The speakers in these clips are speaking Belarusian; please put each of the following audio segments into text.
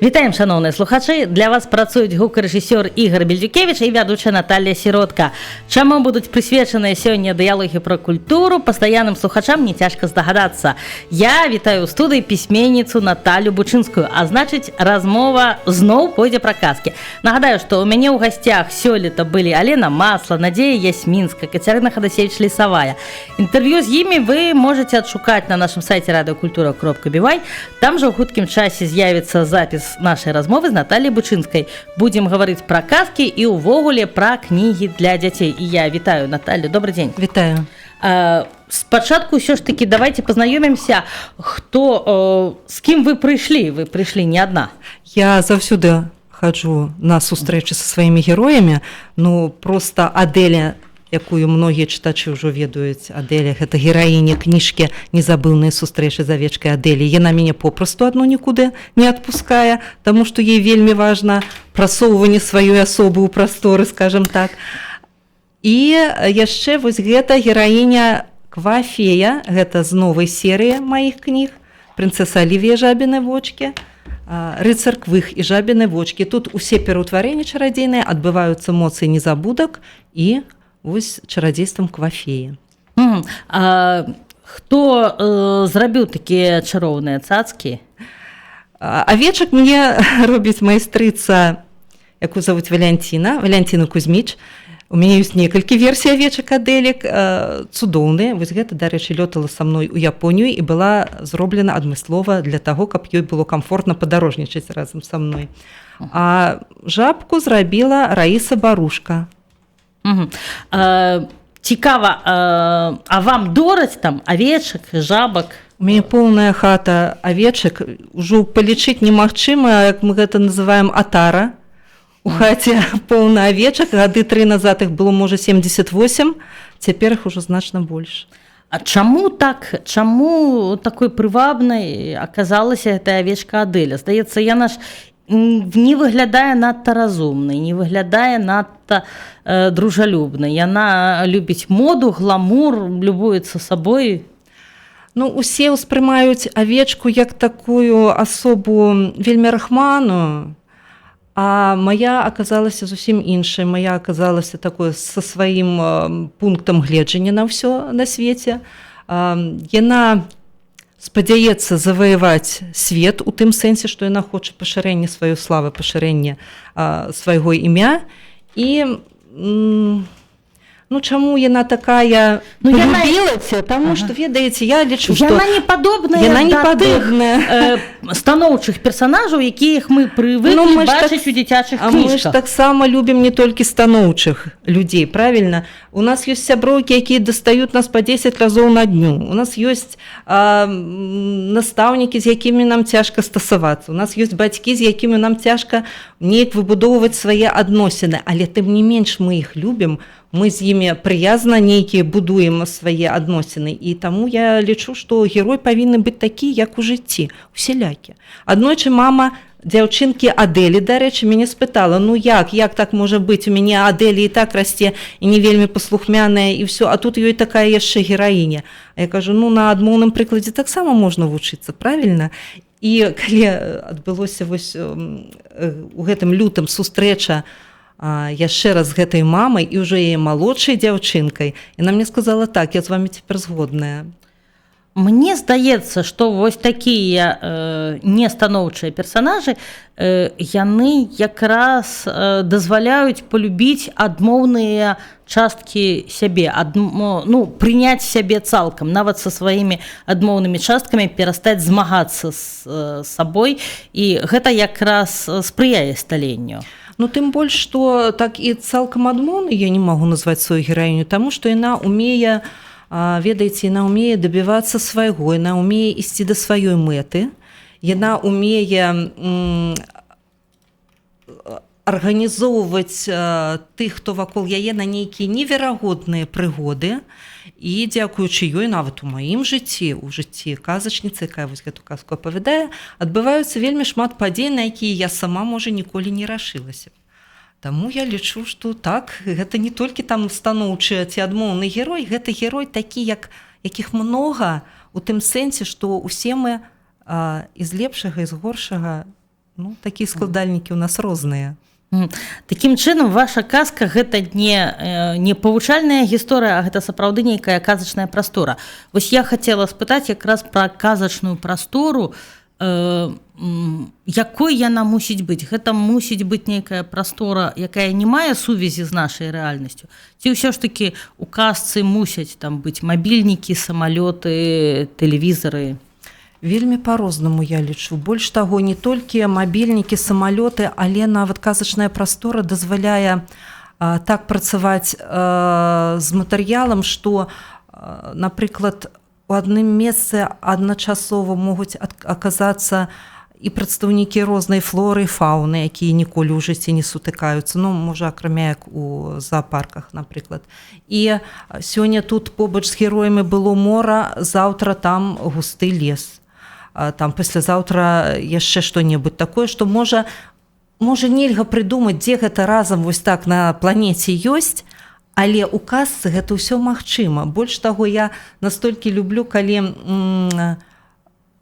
Вітаем, шаноўныя слухачы! Для вас працуюць гукарэжысёр Ігар Бельдзюкевіч і вядучая Наталля Сіротка. Чаму будуць прысвечаныя сёння дыялогі пра культуру, пастаянным слухачам не цяжка здагадацца. Я вітаю ў студыі пісьменніцу Наталлю Бучынскую, а значыць, размова зноў пойдзе пра казкі. Нагадаю, што ў мяне ў гасцях сёлета былі Алена Масла, Надзея Ясмінская, Кацярына Хадасевіч Лісавая. Інтэрв'ю з імі вы можаце адшукаць на нашым сайце радыокультура.бівай. Там жа ў хуткім часе з'явіцца запіс нашай размовы з Наталляй Бучынскай. Будзем гаварыць пра казкі і ўвогуле пра кнігі для дзяцей. І я вітаю Наталлю. Добрый дзень. Вітаю. Спачатку ўсё ж таки давайте пазнаёмімся, хто, з кім вы прыйшлі. Вы прыйшлі не адна. Я заўсёды хаджу на сустрэчы са сваімі героямі. Ну, просто Адэля, якую многія чытачы ўжо ведаюць, Адэля — гэта гераіня кніжкі «Незабыўныя сустрэчы з авечкай Адэлі». Яна мяне попросту адну нікуды не адпускае, таму што ей вельмі важна прасоўванне сваёй асобы ў прасторы, скажем так. І яшчэ вось гэта гераіня Квафея, гэта з новай серыі маіх кніг «Прынцэса Алівія, жабіны вочкі», «Рыцар Квых і жабіны вочкі». Тут усе пераўтварэнні чарадзейныя адбываюцца моцай незабудак і вось чарадзействам Квафеі. А хто зрабіў такія чароўныя цацкі? Авечак мне робіць майстрыца, якую зовут Валянціна, Валянціна Кузьміч. У мяне ёсць некалькі версій авечак Адэлек, цудоўныя. Вось гэта, дарэчы, лётала са мной у Японію і была зроблена адмыслова для таго, каб ёй было камфортна падарожнічаць разам са мной. А жабку зрабіла Раіса Барушка. Цікава, а вам дораць там авечак, жабак? У мяне поўная хата авечак, ужо палічыць немагчыма, як мы гэта называем, атара. У хаце поўна авечак, гады 3 назад іх было, можа, 78, цяпер іх ужо значна больш. А чаму так, чаму такой прывабнай аказалася гэтая авечка Адэля? Здаецца, яна ж не выглядае надта разумнай, не выглядае надта дружалюбнай. Яна любіць моду, гламур, любуецца сабой. Ну, усе ўспрымаюць авечку як такую асобу вельмі рахманую, а моя аказалася зусім іншай. Моя аказалася такой са сваім пунктам гледжання на ўсё на свеце. Яна спадзяецца заваяваць свет у тым сэнсе, што яна хоча пашырэння сваёй славы, пашырэння свайго імя. І ну, чаму яна такая? Ну, яна- Полюбілася, таму што, ведаеце, я лічу, што Яна не падобная яна не да тых, падобная. Станоўчых персанажаў, якіх мы прывыклі Ну, мы ж бачыць у дзіцячых А мы ж кніжках. таксама любім не толькі станоўчых людзей, правильно? У нас ёсць сяброўкі, якія дастаюць нас па 10 разоў на дню. У нас ёсць настаўнікі, з якімі нам цяжка стасавацца. У нас ёсць бацькі, з якімі нам цяжка неяк выбудоўваць свае адносіны, але тым не менш мы іх любім, мы з імі прыязна нейкія будуем свае адносіны. І таму я лічу, што герой павінны быць такі, як у жыцці, усялякі. Аднойчы мама дзяўчынкі Адэлі, дарэчы, мяне спытала: «Ну як так можа быць, у мяне Адэлі і так расце і не вельмі паслухмяная і ўсё, а тут ёй такая яшчэ гераіня?» А я кажу: «Ну, на адмоўным прыкладзе таксама можна вучыцца, правильно?» І калі адбылося вось у гэтым лютым сустрэча яшчэ раз з гэтай мамай і ўжо яе малодшай дзяўчынкай, яна мне сказала: «Так, я з вами цяпер згодная». Мне здаецца, што вось такія нестаноўчыя персанажы, яны якраз дазваляюць полюбіць адмоўныя часткі сябе, ну, прыняць сябе цалкам, нават са сваімі адмоўнымі часткамі, перастаць змагацца з сабой, і гэта якраз спрыяе сталенню. Ну, тым больш, што так і цалкам адмоўны я не магу назваць сваю гераіню, таму што яна умее, ведаеце, яна умее дабівацца свайго, яна умее ісці да сваёй мэты, яна умее арганізоўваць тых, хто вакол яе, на нейкія неверагодныя прыгоды. І дзякуючы ёй нават у маім жыцці, у жыцці казачніцы, якая вось гэту казку апавядае, адбываюцца вельмі шмат падзей, на якія я сама, можа, ніколі не рашылася б. Таму я лічу, што так, гэта не толькі там станоўчы ці адмоўны герой, гэта герой такі, як якіх многа, у тым сэнсе, што усе мы і з лепшага, і з горшага. Ну, такія складальнікі у нас розныя. Такім чынам, ваша казка гэта не павучальная гісторыя, а гэта сапраўды нейкая казачная прастора. Вось я хацела спытаць якраз пра казачную прастору, якой яна мусіць быць. Гэта мусіць быць нейкая прастора, якая не мае сувязі з нашай рэальнасцю. Ці ўсё ж такі у казцы мусяць там быць мабільнікі, самалёты, тэлевізары? Вельмі по-рознаму, я лічу. Больш таго, не толькі мабільнікі, самалёты, але нават казачная прастора дазваляе так працаваць з матэрыялам, што, напрыклад, у адным месцы адначасова могуць аказацца і прадстаўнікі рознай флоры, фауны, якія ніколі ў жыцці не сутыкаюцца, ну, можа, акрамя як у заапарках, напрыклад. І сёння тут побач з героямі было мора, заўтра там густы лес, там паслязаўтра яшчэ што-небудзь такое, што можа нельга прыдумаць, дзе гэта разам вось так на планеце ёсць, але ў казцы гэта ўсё магчыма. Больш таго, я настолькі люблю, калі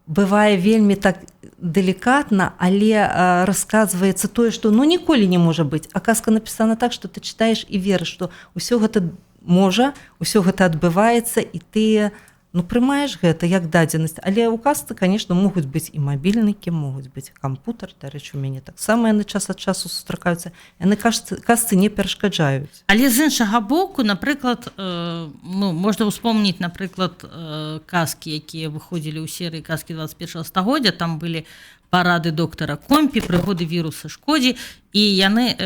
бывае вельмі так далікатна, але расказваецца тое, што, ну, ніколі не можа быць, а казка напісана так, што ты чытаеш і верыш, што ўсё гэта можа, ўсё гэта адбываецца, і ты, ну, прымаеш гэта як дадзенасць. Але ў казцы, конечно, могуць быць і мабільнікі, могуць быць кампутар. Дарэчы, у мяне таксама яны час ад часу сустракаюцца, яны казцы не перашкаджаюць. Але з іншага боку, напрыклад, ну, можна ўспомніць, напрыклад, казкі, якія выходзілі ў серыі «Казкі 21 стагоддзя», там былі «Парады доктара Компі», «Прыгоды віруса Шкодзі», і яны,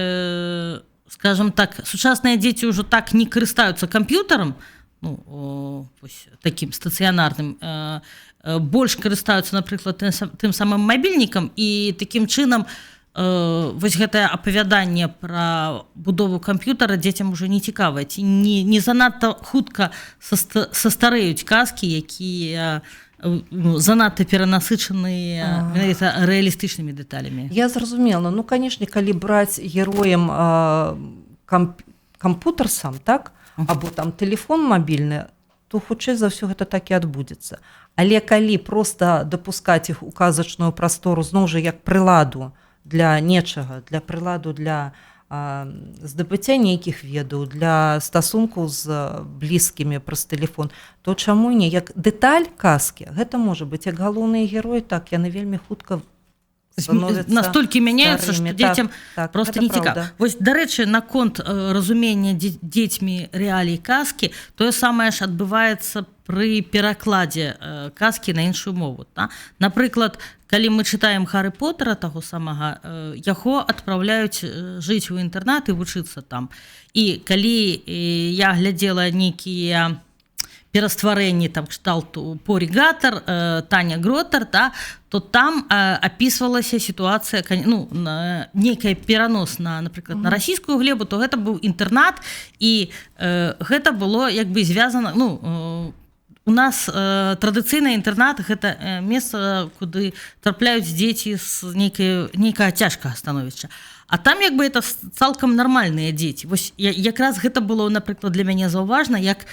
скажем так, сучасныя дзеці ўжо так не карыстаюцца камп'ютарам, ну, вось такім стацыянарным, больш карыстаюцца, напрыклад, тым самым мабільнікам, і такім чынам вось гэтае апавяданне пра будову камп'ютара дзецям ужо не цікава. Ці не занадта хутка састарэюць казкі, якія, ну, занадта перанасычаныя менавіта рэалістычнымі дэталямі? Я зразумела. Ну, конечно, калі браць героем кампутар сам, так, або там телефон мабільны, то хутчэй за ўсё гэта так і адбудзецца. Але калі просто дапускаць іх у казачную прастору, зноў жа, як прыладу для нечага, для прыладу для здабыцця нейкіх ведаў, для стасункаў з блізкімі праз телефон, то чаму не? Як дэталь казкі гэта можа быць, як галоўныя героі, так, яны вельмі хутка становятся настолькі мяняюцца, старымі. Што дзецям Так, просто гэта не цікава. праўда. Вось, дарэчы, наконт разумення дзецьмі рэалій казкі, тое самае ж адбываецца пры перакладзе казкі на іншую мову. Та? Напрыклад, калі мы чытаем Хары Поттера таго самага, яго адпраўляюць жыць у інтэрнат і вучыцца там. І калі я глядзела нейкія перастварэнні там кшталту Порі Гатар, Таня Гротар, да, то там апісвалася сітуацыя, ну, нейкая перанос на, напрыклад, на расійскую глебу, то гэта быў інтэрнат, і гэта было як бы звязана, ну, у нас традыцыйна інтэрнат гэта месца, куды трапляюць дзеці з нейкага цяжкага становішча. А там як бы это цалкам нармальныя дзеці. Вось якраз гэта было, напрыклад, для мяне заўважна, як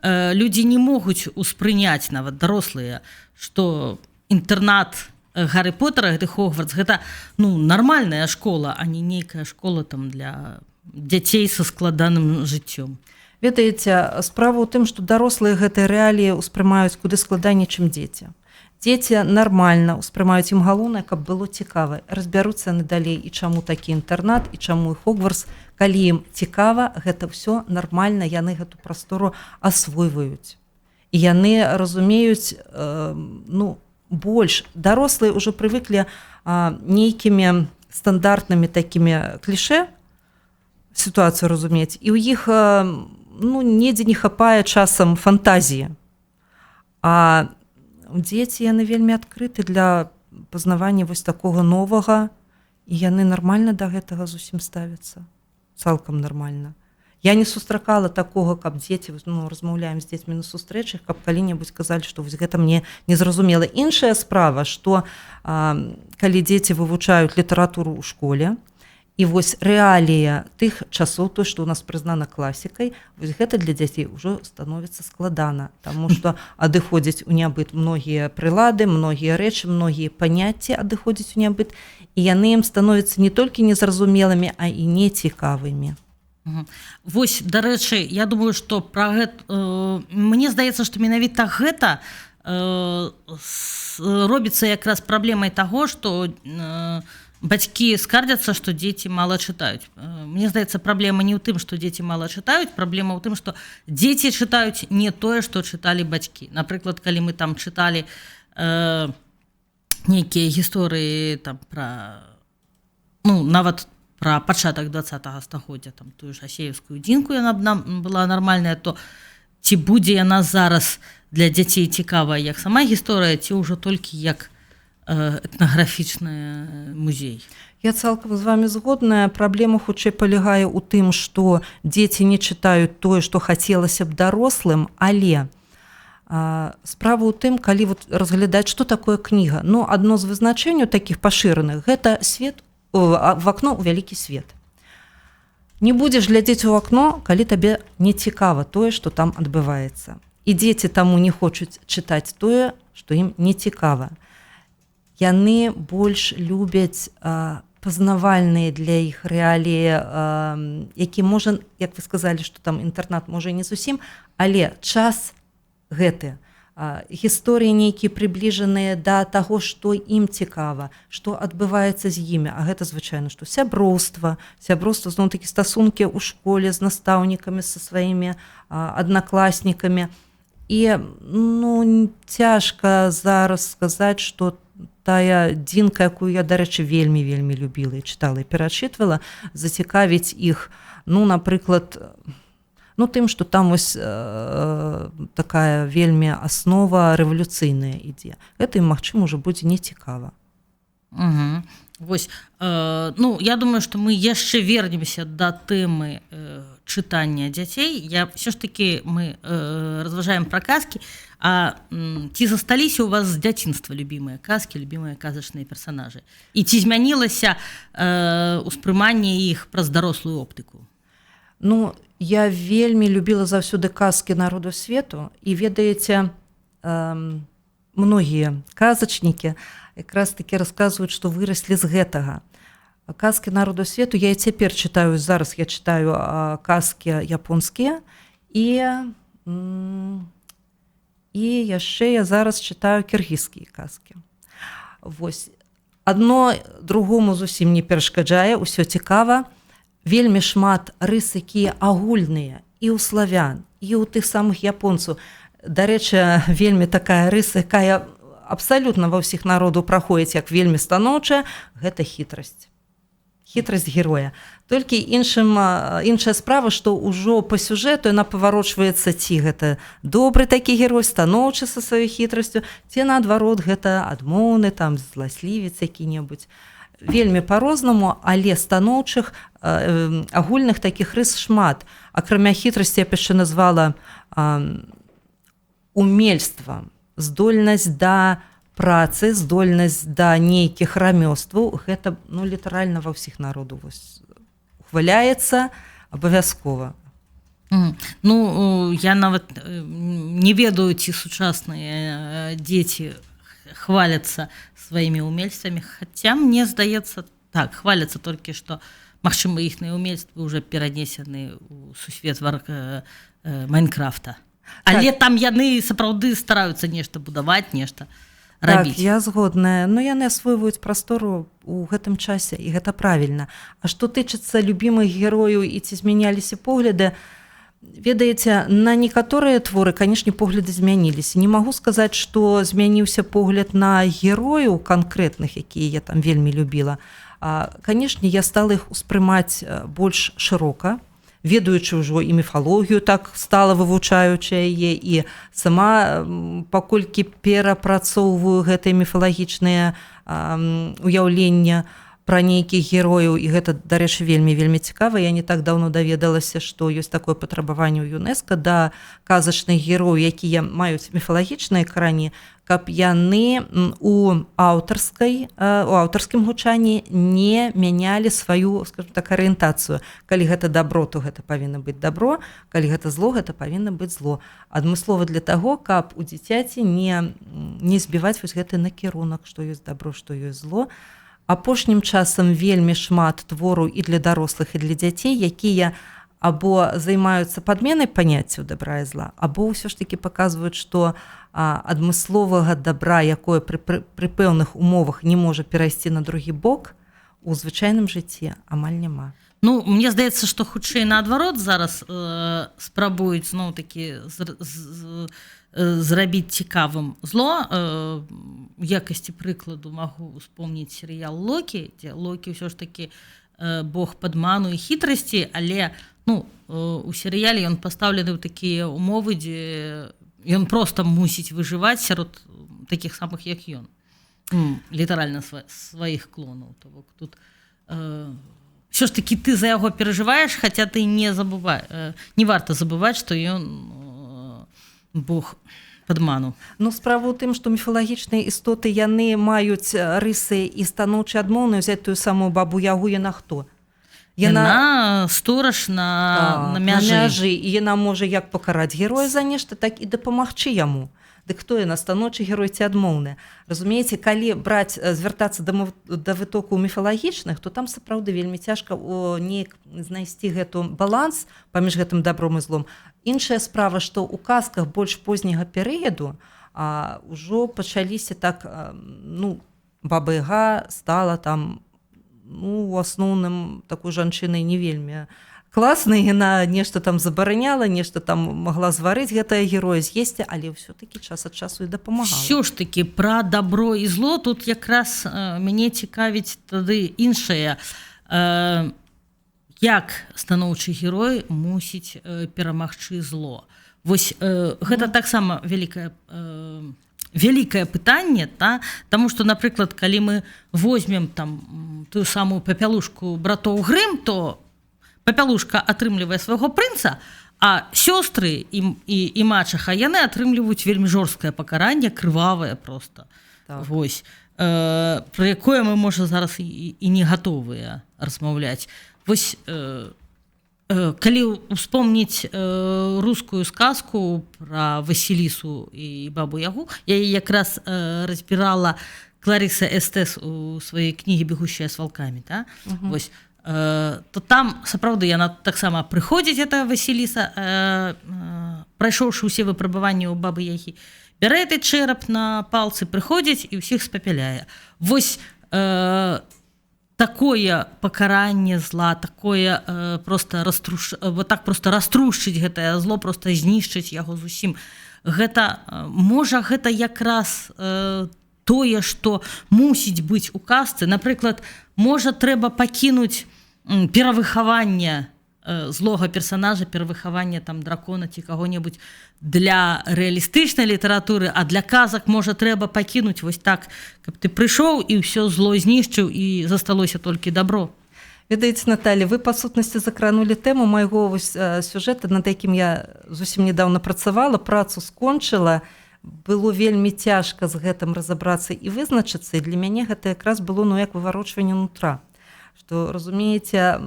людзі не могуць успрыняць, нават дарослыя, што інтэрнат Гары Поттера, гэты Хогвартс, гэта, ну, нармальная школа, а не нейкая школа там для дзяцей са складаным жыццём. Ведаеце, справа ў тым, што дарослыя гэтыя рэаліі ўспрымаюць куды складаней, чым дзеці. Дзеці нармальна ўспрымаюць, ім галоўнае, каб было цікава. Разбяруцца яны далей, і чаму такі інтэрнат, і чаму і Хогвартс. Калі ім цікава, гэта ўсё нармальна, яны гэту прастору асвойваюць. І яны разумеюць, ну, больш. Дарослыя ўжо прывыклі нейкімі стандартнымі такімі кліше сітуацыю разумець, і ў іх, ну, недзе не хапае часам фантазіі. А дзеці, яны вельмі адкрыты для пазнавання вось такога новага, і яны нармальна да гэтага зусім ставяцца, цалкам нармальна. Я не сустракала такога, каб дзеці, ну, размаўляем з дзецьмі на сустрэчах, каб калі-небудзь казалі, што вось гэта мне незразумела. Іншая справа, што калі дзеці вывучаюць літаратуру ў школе, і вось рэалія тых часоў, то, што ў нас прызнана класікай, вось гэта для дзяцей ўжо становіцца складана, таму што адыходзяць у нябыт многія прылады, многія рэчы, многія паняцці адыходзяць у нябыт. І яны ім становяцца не толькі незразумелымі, а і нецікавымі. Вось, дарэчы, я думаю, што пра гэта, мне здаецца, што менавіта гэта робіцца якраз праблемай таго, што бацькі скардзяцца, што дзеці мала чытаюць. Мне здаецца, праблема не ў тым, што дзеці мала чытаюць, праблема ў тым, што дзеці чытаюць не тое, што чыталі бацькі. Напрыклад, калі мы там чыталі нейкія гісторыі там пра, ну, нават пра пачатак 20 стагоддзя, там тую ж асеевскую Дзінку, яна б нам была нармальная, то ці будзе яна зараз для дзяцей цікавая як сама гісторыя, ці ўжо толькі як этнаграфічны музей? Я цалкам з вами згодная. Праблема хутчэй палягае ў тым, што дзеці не чытаюць тое, што хацелася б дарослым, але справа ў тым, калі вот разглядаць, што такое кніга. Ну, адно з вызначэнняў такіх пашыраных — гэта свет в акно ў вялікі свет. Не будзеш глядзець у акно, калі табе не цікава тое, што там адбываецца. І дзеці таму не хочуць чытаць тое, што ім не цікава. Яны больш любяць пазнавальныя для іх рэаліі, які можа, як вы сказалі, што там інтэрнат можа не зусім, але час гэты, гісторыі нейкія, прыбліжаныя да таго, што ім цікава, што адбываецца з імі, а гэта звычайна што сяброўства, сяброўства, зноў такі стасункі ў школе з настаўнікамі, са сваімі аднакласнікамі. І, ну, цяжка зараз сказаць, што тая Дзінка, якую я, дарэчы, вельмі, вельмі любіла і чытала і перачытвала, зацікавіць іх, ну, напрыклад, ну, тым, што там вось такая вельмі аснова рэвалюцыйная ідзе. Гэта ім, магчыма, ўжо будзе не цікава. Угу. Вось, ну, я думаю, што мы яшчэ вернемся да тэмы чытання дзяцей. Я все ж таки, мы разважаем пра казкі. А ці засталіся у вас з дзяцінства любімыя казкі, любімыя казачныя персонажы? І ці змянілася успрыманне іх праз дарослую оптыку? Ну, я вельмі любіла заўсёды казкі народу свету, і, ведаеце, многія казачнікі якраз таки расказваюць, што выраслі з гэтага. Казкі народу свету я і цяпер чытаю, зараз я чытаю казкі японскія, і яшчэ я зараз чытаю кіргізскія казкі. Вось, адно другому зусім не перашкаджае, усё цікава. Вельмі шмат рыс, якія агульныя і ў славян, і ў тых самых японцаў. Дарэчы, вельмі такая рыса, якая абсалютна ва ўсіх народаў праходзіць як вельмі станоўчая, гэта хітрасць. Хітрасць героя. Толькі іншая справа, што ўжо па сюжэту яна паварочваецца, ці гэта добры такі герой, станоўчы са сваёй хітрасцю, ці наадварот гэта адмоўны, там, зласлівец які-небудзь. Вельмі па-рознаму, але станоўчых агульных такіх рыс шмат. Акрамя хітрасці, я б яшчэ назвала умельства, здольнасць да працы, здольнасць да нейкіх рамёстваў, гэта, ну, літаральна ва ўсіх народаў вось ухваляецца абавязкова. Ну, я нават не ведаю, ці сучасныя дзеці хваляцца сваімі умельствамі, хаця мне здаецца, так, хваляцца, толькі што, магчыма, іхныя умельствы уже перанесены ў сусвет Майнкрафта. Але так, там яны сапраўды стараюцца нешта будаваць, нешта рабіць. Так, я згодная. Но яны асвойваюць прастору у гэтым часе, і гэта правільна. А што тычыцца любімых герояў і ці змяняліся погляды, ведаеце, на некаторыя творы, канешне, погляды змяніліся. Не магу сказаць, што змяніўся погляд на герояў канкрэтных, якія я там вельмі любіла. Канешне, я стала іх успрымаць больш шырока, ведаючы ўжо і міфалогію, так стала вывучаючы яе, і сама паколькі перапрацоўваю гэтыя міфалагічныя уяўлення пра нейкіх герояў, і гэта, дарэчы, вельмі, вельмі цікава. Я не так даўно даведалася, што ёсць такое патрабаванне ў ЮНЕСКА да казачных герояў, якія маюць міфалагічныя карані, каб яны у аўтарскім гучанні не мянялі сваю, скажем так, арыентацыю. Калі гэта дабро, то гэта павінна быць дабро, калі гэта зло, гэта павінна быць зло. Адмыслова для таго, каб у дзіцяці не збіваць вось гэты накірунак, што ёсць дабро, што ёсць зло. Апошнім часам вельмі шмат твораў і для дарослых, і для дзяцей, якія або займаюцца падменай паняццяў добра і зла, або ўсё ж таки паказваюць, што адмысловага добра, якое пры пэўных умовах не можа перайсці на другі бок, у звычайным жыцці амаль няма. Ну, мне здаецца, што хутчэй наадварот зараз спрабуюць зноў-такі зрабіць цікавым зло. У якасці прыкладу магу успомніць серыял «Локі», дзе Локі ўсё ж такі бог падману і хітрасці, але, ну, у серыяле ён пастаўлены ў такія умовы, дзе ён просто мусіць выжываць сярод такіх самых, як ён, літаральна сваіх клонаў. То бок тут ўсё ж такі ты за яго перажываеш, хаця ты не забывай, не варта забываць, што ён бог падману. Ну, справа ў тым, што міфалагічныя істоты, яны маюць рысы і станоўчы, адмоўныя. Взять тую самую Бабу Ягу, яна хто? Яна стораж на, Так, на мяжы. На мяжы, і яна можа як пакараць героя за нешта, так і дапамагчы яму. Дык хто яна, станоўчы герой ці адмоўны? Разумееце, калі браць, звяртацца да вытоку міфалагічных, то там сапраўды вельмі цяжка неяк знайсці гэту баланс паміж гэтым добром і злом. Іншая справа, што ў казках больш позняга перыяду ўжо пачаліся так, ну, Баба Яга стала там, ну, у асноўным такой жанчынай не вельмі класнай, яна нешта там забараняла, нешта там магла зварыць гэтая героя, з'есці, але ўсё-такі час ад часу і дапамагала. Ўсё ж такі пра дабро і зло тут якраз мяне цікавіць тады іншае. Як станоўчы герой мусіць перамагчы зло? Вось гэта таксама вялікае пытанне, та? Таму што, напрыклад, калі мы возьмем там тую самую «Папялушку» братоў Грым, то Папялушка атрымлівае свайго прынца, а сёстры і мачаха, яны атрымліваюць вельмі жорсткае пакаранне, крывавае просто. Вось. Пра якое мы, можа, зараз і не гатовыя размаўляць. Вось калі успомніць рускую сказку пра Васілісу і Бабу Ягу, я яе якраз разбірала Кларыса Эстэс у сваёй кнігі «Бегущая с волками», та? Вось, то там сапраўды яна таксама прыходзіць, эта Васіліса, прайшоўшы ўсе выпрабаванні ў Бабы Ягі, бярэ гэты чэрап на палцы, прыходзіць і ўсіх спапяляе. Вось такое пакаранне зла, такое просто вот так просто раструшчыць гэтае зло, просто знішчыць яго зусім. Гэта можа, гэта якраз тое, што мусіць быць у казцы. Напрыклад, можа, трэба пакінуць перавыхаванне злога персонажа, перавыхаванне там дракона ці каго-небудзь для рэалістычнай літаратуры, а для казак, можа, трэба пакінуць вось так, каб ты прыйшоў і ўсё зло знішчыў, і засталося толькі дабро. Ведаеце, Наталі, вы па сутнасці закранулі тэму майго вось сюжэта, над якім я зусім недавно працавала, працу скончыла. Было вельмі цяжка з гэтым разабрацца і вызначыцца, і для мяне гэта якраз было, ну, як выварочванне нутра. Што, разумееце,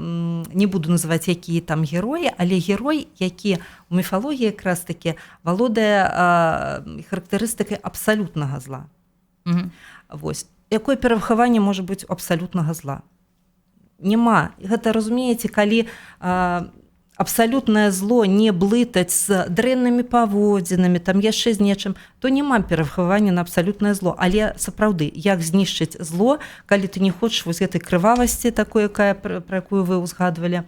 не буду называць, якія там героі, але герой, які у міфалогіі якраз такі валодае характарыстыкай абсалютнага зла. Вось. Якое перавыхаванне можа быць у абсалютнага зла? Няма. Гэта, разумееце, калі абсалютнае зло не блытаць з дрэннымі паводзінамі, там яшчэ з нечым, то няма перавыхавання на абсалютнае зло. Але сапраўды, як знішчыць зло, калі ты не хочаш вось гэтай крывавасці такой, якая, пра якую вы ўзгадвалі?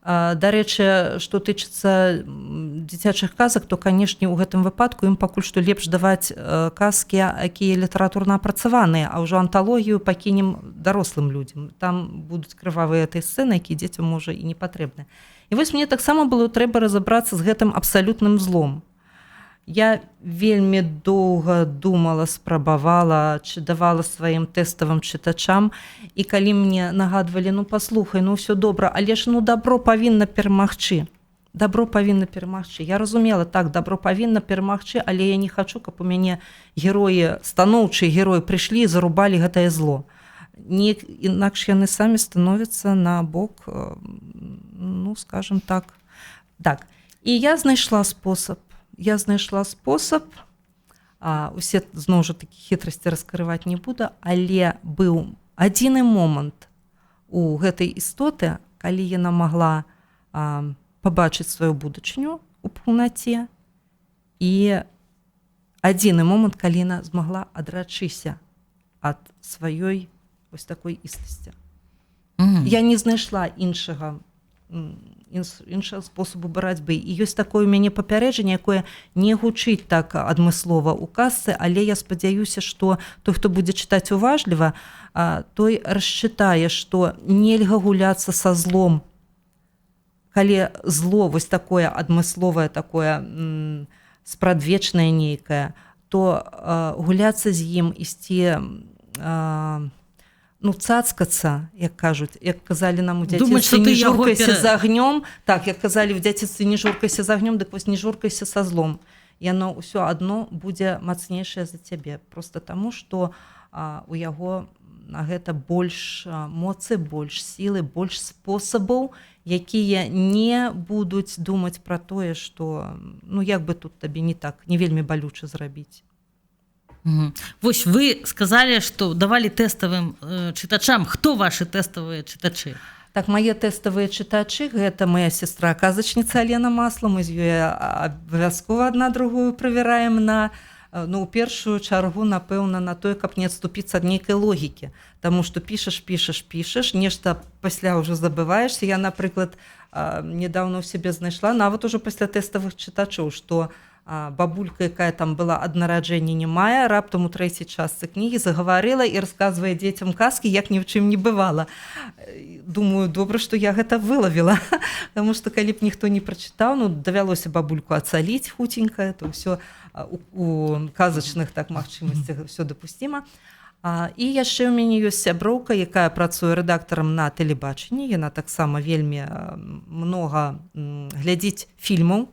Дарэчы, што тычыцца дзіцячых казак, то, канешне, у гэтым выпадку ім пакуль што лепш даваць казкі, якія літаратурна апрацаваныя, а ўжо анталогію пакінем дарослым людзям. Там будуць крывавыя тыя сцэны, якія дзецям, можа, і не патрэбны. І вось мне таксама было трэба разабрацца з гэтым абсалютным злом. Я вельмі доўга думала, спрабавала, чи давала сваім тэставым чытачам, і калі мне нагадвалі: «Ну паслухай, ну ўсё добра, але ж, ну, дабро павінна перамагчы. Дабро павінна перамагчы». Я разумела, так, дабро павінна перамагчы, але я не хачу, каб у мяне героі, станоўчыя героі прыйшлі і зарубалі гэтае зло. Неяк інакш яны самі становяцца на бок, ну, скажем так. Так. І я знайшла спосаб. Я знайшла спосаб, усе зноў жа такі хітрасці раскрываць не буду, але быў Адзіны момант у гэтай істоты, калі яна магла пабачыць сваю будучыню у паўнаце, і адзіны момант, калі яна змагла адрачыся ад сваёй вось такой існасці. Я не знайшла іншага спосабу барацьбы. І ёсць такое ў мяне папярэджанне, якое не гучыць так адмыслова ў казцы, але я спадзяюся, што той, хто будзе чытаць уважліва, той расчытае, што нельга гуляцца са злом. Калі зло вось такое адмысловае, такое спрадвечнае нейкае, то гуляцца з ім, ісці, ну, цацкацца, як кажуць, як казалі нам у Думаць, дзяцінстве, што ты не яго журкайся з агнём, так, як казалі в дзяцінстве, не журкайся з агнём, дык вось не журкайся са злом. Яно ўсё адно будзе мацнейшае за цябе, просто таму, што у яго на гэта больш моцы, больш сілы, больш спосабаў, якія не будуць думаць пра тое, што, ну, як бы тут табе не так, не вельмі балюча зрабіць. Вось вы сказалі, што давалі тэставым чытачам. Хто вашы тэставыя чытачы? Так, мае тэставыя чытачы — гэта моя сестра казачніца Алена Масла. Мы з ёй абавязкова адна другую правяраем на, ну, у першую чаргу, напэўна, на тое, каб не адступіцца ад нейкай логікі. Таму што пішаш, пішаш, пішаш, нешта пасля ўжо забываешся. Я, напрыклад, недавно ў сябе знайшла, нават ужо пасля тэставых чытачоў, што бабулька, якая там была ад нараджэння не мае, раптам у трэцяй частцы кнігі загаварыла і расказвае дзецям казкі, як ні ў чым не бывала. Думаю, добра, што я гэта вылавіла, потому что калі б ніхто не прачытаў, ну, давялося бабульку ацаліць хуценька, это ўсё у казачных так магчымасцях ўсё дапусціма. І яшчэ ў мяне ёсць сяброўка, якая працуе рэдактарам на тэлебачанні. Яна таксама вельмі многа глядзіць фільмаў.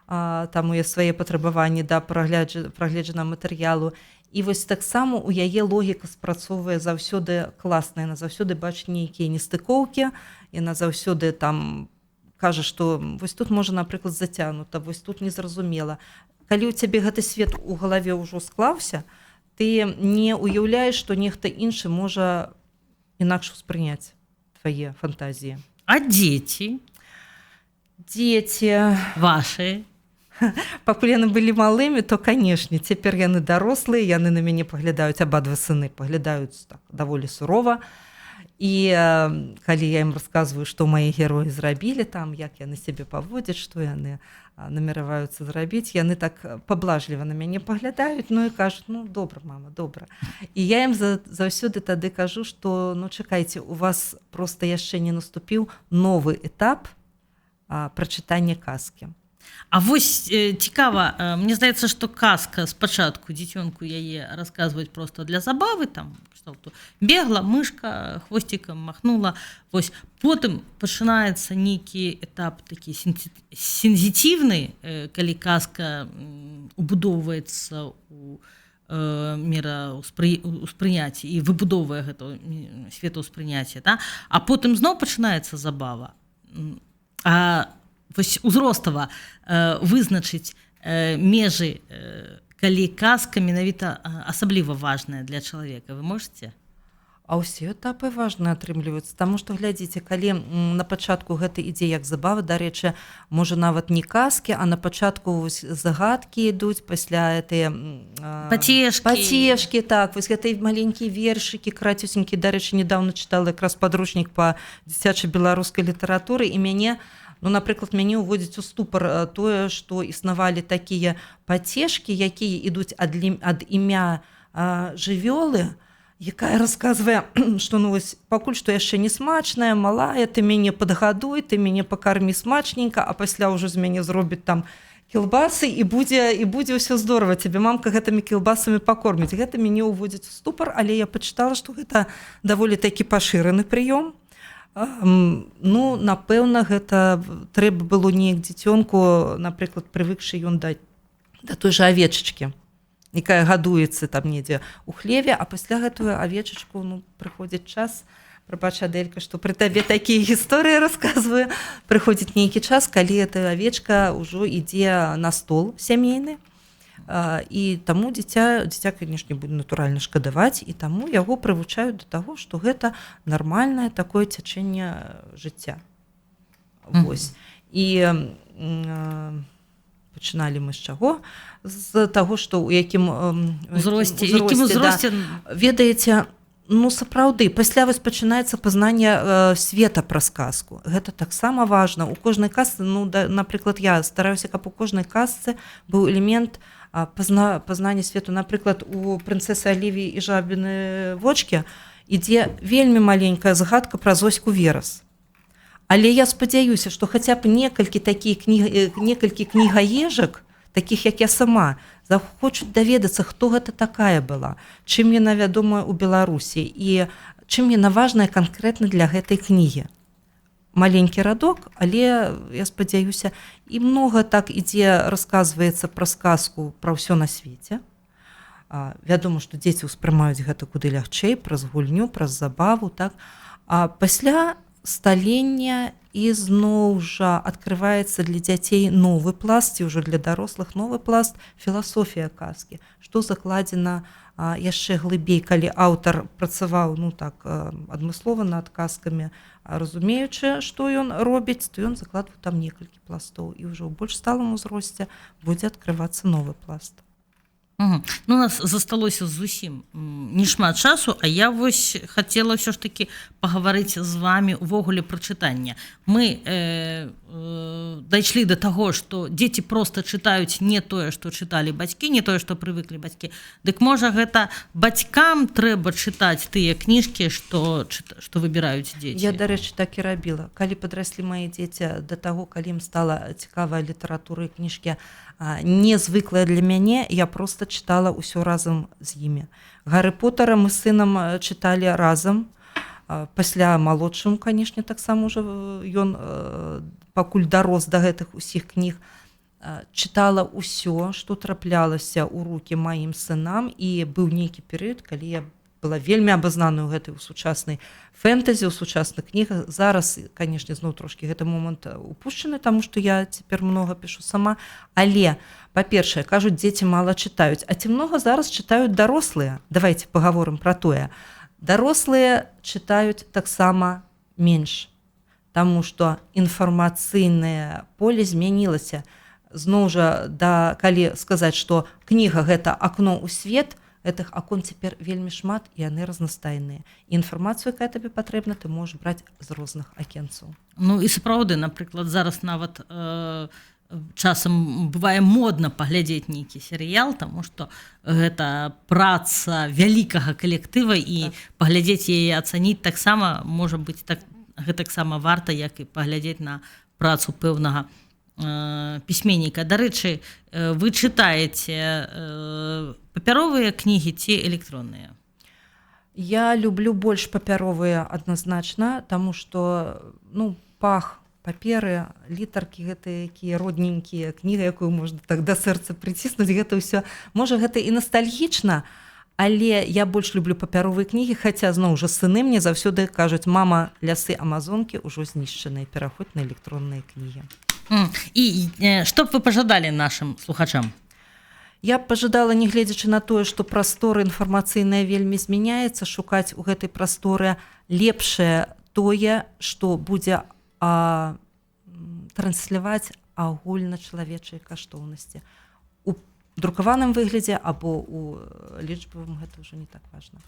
Там у яе свае патрабаванні да прагледжанага матэрыялу. І вось таксама у яе логіка спрацоўвае заўсёды класна, яна заўсёды бачыць нейкія нестыкоўкі, яна заўсёды там кажа, што вось тут можа, напрыклад, зацягнута, вось тут незразумела. Калі ў цябе гэты свет у галаве ўжо склаўся, ты не уяўляеш, што нехта іншы можа інакш успрыняць твае фантазіі. А дзеці? Дзеці вашы? Пакуль яны былі малымі, то, канешне, цяпер яны дарослыя, яны на мяне паглядаюць, абадва сыны паглядаюць так даволі сурова. І калі я ім расказваю, што мае героі зрабілі там, як яны сябе паводзяць, што яны намереваюцца зрабіць, яны так паблажліва на мяне паглядаюць, ну і кажуць: «Ну добра, мама, добра». І я ім заўсёды тады кажу, што, ну, чакайце, у вас просто яшчэ не наступіў новы этап прачытання казкі. А вось цікава, мне здаецца, што казка спачатку дзіцёнку яе расказваюць просто для забавы, там кшталту бегла мышка, хвосцікам махнула. Вось потым пачынаецца нейкі этап такі сензітыўны, калі казка убудоўваецца у мера ўспрыняцці і выбудоўвае гэта светаўспрыняцце, да? А потым зноў пачынаецца забава. А вось узростава вызначыць межы, калі казка менавіта асабліва важная для чалавека, вы можете? А ўсе этапы важна атрымліваюцца, таму што, глядзіце, калі на пачатку гэта ідзе як забава, дарэчы, можа, нават не казкі, а на пачатку вось загадкі ідуць, пасля гэтыя Пацешкі. Пацешкі, так, вось гэтыя маленькія вершыкі крацюсенькі. Дарэчы, недавно чытала якраз падручнік па дзіцячай беларускай літаратуры, і мяне, ну, напрыклад, мяне ўводзіць у ступар тое, што існавалі такія пацешкі, якія ідуць ад імя жывёлы, якая расказвае, што, ну, вось, пакуль што яшчэ не смачная, малая, ты мяне падгадуй, ты мяне пакармі смачненька, а пасля ўжо з мяне зробіць там кілбасы, і будзе ўсё здорово, цябе мамка гэтымі кілбасамі пакорміць. Гэта мяне ўводзіць у ступар, але я пачытала, што гэта даволі такі пашыраны прыём. Ну, напэўна, гэта трэба было неяк дзіцёнку, напрыклад, прывыкшы ён даць да той жа авечачкі, якая гадуецца там недзе у хлеве, а пасля гэтую авечачку, ну, прыходзіць час, прабач, Аделька, што пры табе такія гісторыі расказваю, прыходзіць нейкі час, калі эта авечка ўжо ідзе на стол сямейны. І таму дзіця, канешне, будзе натуральна шкадаваць, і таму яго прывучаюць да таго, што гэта нармальнае такое цячэнне жыцця. Вось. І пачыналі мы з чаго? З таго, што ў якім узросце, якім узросце, да. Ведаеце, ну, сапраўды, пасля вось пачынаецца пазнанне света праз казку. Гэта таксама важна. У кожнай казцы, ну, да, напрыклад, я стараюся, каб у кожнай казцы быў элемент пазнання свету. Напрыклад, у «Прынцэсы Алівіі і жабіны вочкі» ідзе вельмі маленькая згадка пра Зоську Верас. Але я спадзяюся, што хаця б некалькі такія кніг, некалькі кнігаежак, такіх як я сама, захочуць даведацца, хто гэта такая была, чым яна вядомая ў Беларусі і чым яна важная канкрэтна для гэтай кнігі. Маленькі радок, але я спадзяюся, і многа так ідзе, расказваецца пра сказку пра ўсё на свеце. Вядома, што дзеці ўспрымаюць гэта куды лягчэй праз гульню, праз забаву, так. А пасля сталення ізноў жа адкрываецца для дзяцей новы пласт, ці ўжо для дарослых новы пласт: філасофія казкі, што закладзена яшчэ глыбей, калі аўтар працаваў, ну, так адмыслова над казкамі, разумеючы, што ён робіць, то ён закладваў там некалькі пластоў, і ўжо ў больш сталым узросце будзе адкрывацца новы пласт. Угу. Ну, у нас засталося зусім не шмат часу, а я вось хацела ўсё ж такі пагаварыць з вами увогуле пра чытанне. Мы дайшлі да таго, што дзеці проста чытаюць не тое, што чыталі бацькі, не тое, што прывыклі бацькі. Дык можа, гэта бацькам трэба чытаць тыя кніжкі, што выбіраюць дзеці? Я, дарэчы, так і рабіла. Калі падраслі мае дзеці да таго, калі ім стала цікавая літаратура і кніжкі незвыклая для мяне, я просто чытала ўсё разам з імі. Гары Поттера мы з сынам чыталі разам. Пасля малодшым, канешне, таксама ўжо ён пакуль дарос да гэтых усіх кніг, чытала ўсё, што траплялася ў рукі маім сынам, і быў нейкі перыяд, калі я была вельмі абазнана ў гэтай, у сучаснай фэнтэзі, у сучасных кнігах. Зараз, канешне, зноў трошкі гэты момант упушчаны, таму што я цяпер многа пішу сама. Але, па-першае, кажуць, дзеці мала чытаюць. А ці многа зараз чытаюць дарослыя? Давайте пагаворым пра тое. Дарослыя чытаюць таксама менш, таму што інфармацыйнае поле змянілася. Зноў жа, да, калі сказаць, што кніга гэта акно ў свет, гэтых акон цяпер вельмі шмат, і яны разнастайныя. Інфармацыю, якая табе патрэбна, ты можаш браць з розных акенцаў. Ну і сапраўды, напрыклад, зараз нават часам бывае модна паглядзець нейкі серыял, таму што гэта праца вялікага калектыва, і так, паглядзець яе, ацаніць таксама можа быць, так, гэтаксама варта, як і паглядзець на працу пэўнага пісьменніка. Дарэчы, вы чытаеце папяровыя кнігі ці электронныя? Я люблю больш папяровыя адназначна, таму што, ну, пах паперы, літаркі гэтыя, якія родненькія, кніга, якую можна так да сэрца прыціснуць, гэта ўсё, можа, гэта і ностальгічна, але я больш люблю папяровыя кнігі, хаця зноў жа сыны мне заўсёды кажуць: «Мама, лясы Амазонкі ўжо знішчаныя, пераходзь на электронныя кнігі». І што б вы пажадалі нашым слухачам? Я б пажадала, нягледзячы на тое, што прастора інфармацыйная вельмі змяняецца, шукаць у гэтай прасторы лепшае, тое, што будзе трансляваць агульначалавечыя каштоўнасці. У друкаваным выглядзе або у лічбавым, гэта ўжо не так важна.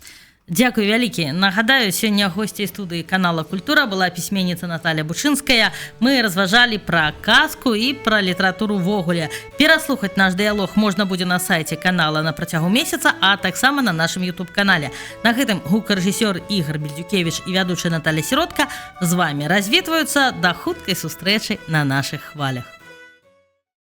Дзякуй вялікі. Нагадаю, сёння госцяй студыі канала «Культура» была пісьменніца Наталя Бучынская. Мы разважалі пра казку і пра літаратуру ўвогуле. Пераслухаць наш дыялог можна будзе на сайце канала на працягу месяца, а таксама на нашым YouTube-канале. На гэтым гукарэжысёр Ігор Бельдзюкевич і вядучая Наталя Сіротка з вами развітваюцца. Да хуткай сустрэчы на нашых хвалях.